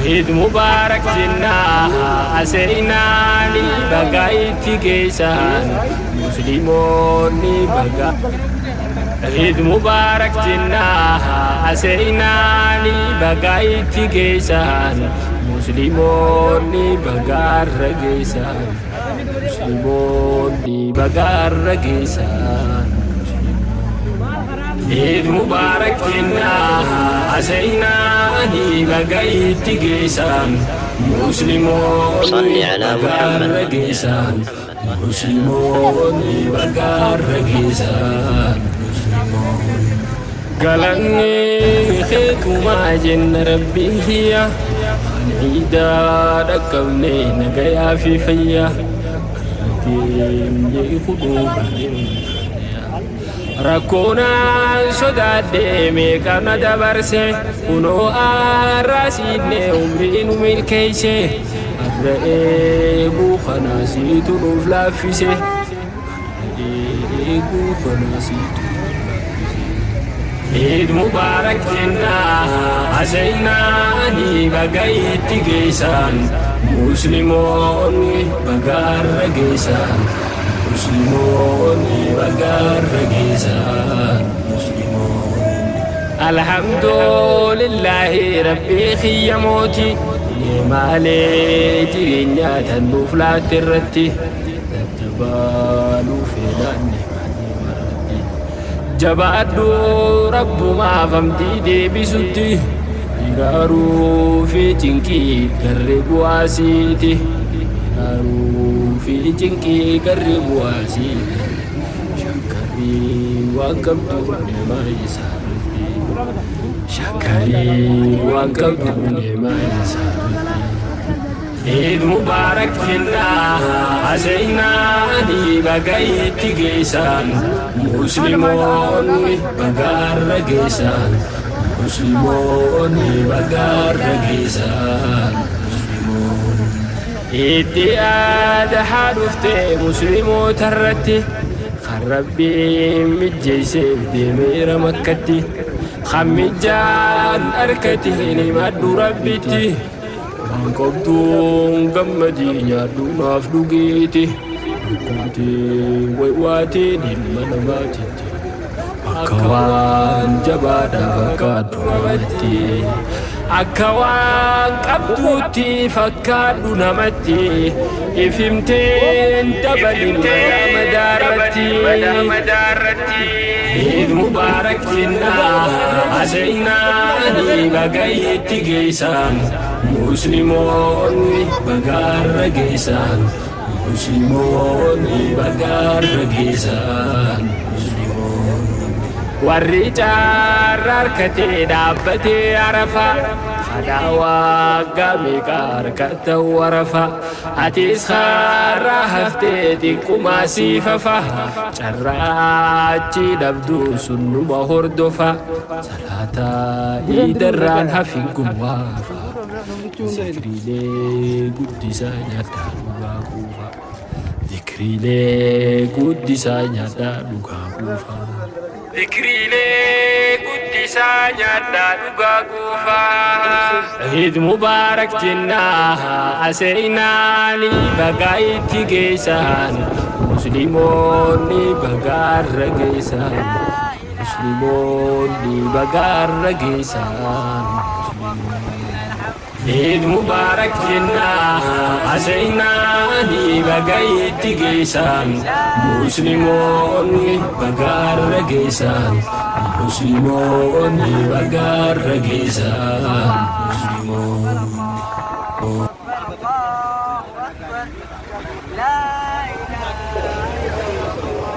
Eid Mubarak jennaa aseenaani baga itti geessan Musliimoonni baga Eid Mubarak jennaa aseenaani baga itti geessan Musliimoonni baga arra geessan Musliimoonni baga arra geessan Eid Mubarak jennaa aseenaani baga itti geessan Musliimoonni صل على baga arra محمد. geessan Musliimoonni baga arra geessan Musliimoonni Galanni keetumaa jenna rabbii kiyya kan ciidaa dhaqqabne nagayaa fi fayyaa arra geenye kunuu Rakkoonaan sodaadhee meeqa na dabarse kunoo arraa siinne umrii nu milkeeyse arra eeguu kana siitu nuuf laaffise arra eeguu kana siitu nuuf laaffise Eid Mubarak jennaa aseenaani baga itti geessan Musliimoonni baga arra geessan Musliimoonni baga arra geessan Musliimoonni Alhamdulillahi rabbii kiyya mooti Neemaalee jireenyaa tan nuuf laatte irratti daddabaluu feenaan neemaa irratti Jabaadhu rabbumaaf hamdii deebisutti hiraaruu fi cinqii garri bu'aasiiti hiraaruu fi cinqii garri bu'aasiiti shakkarii waan qabdu nama isaarratti shakkarii waan qabdu nama isaarratti Eid Mubarak jennaa aseenaani baga itti geessan Musliimoonni baga arra geessan Musliimoonni baga arra geessan Musliimoonni Itti adahaa dhufte musliimoota irratti kan rabbiin mijjeesseef deemeera makkatti kan mijjaan harkatti hin himadhu rabbitti waan qabduun gammadii nyaadhu naaf dhugiiti dhukkubtiin waywaatiin ilma namaatitti akka waan jabaadha fakkaadhu namatti akka waan qabduutti fakkaadhu namatti ifimteen dabalin madaa madaarratti Eid Mubarak jennaa aseenaani baga itti geessan Musliimoonni baga arra geessan Musliimoonni baga arra geessan Musliimoonni Warri caarraa harkatee dhaabbatee arafa kadhaa waggaa meeqa harkata warafa atis har'a haftee xiqqumaa siifafa carraachi dhabdu sunnuma hordofa salaata iidarraan hafin gowwaafa zikriilee guddisaa nyaadhaa dhugaa quufa zikriilee guddisaa nyaadhaa dhugaa quufa Zikriilee guddisaa nyaadhaa dhugaa quufa Eid Mubarak jennaa aseenaani baga itti geessan Musliimoonni baga arra geessan Musliimoonni baga arra geessan Eid Mubarak jennaa aseenaani baga itti geessan Musliimoonni baga arra geessan Musliimoonni baga arra geessan Musliimoonni الله أكبر لا إله إلا الله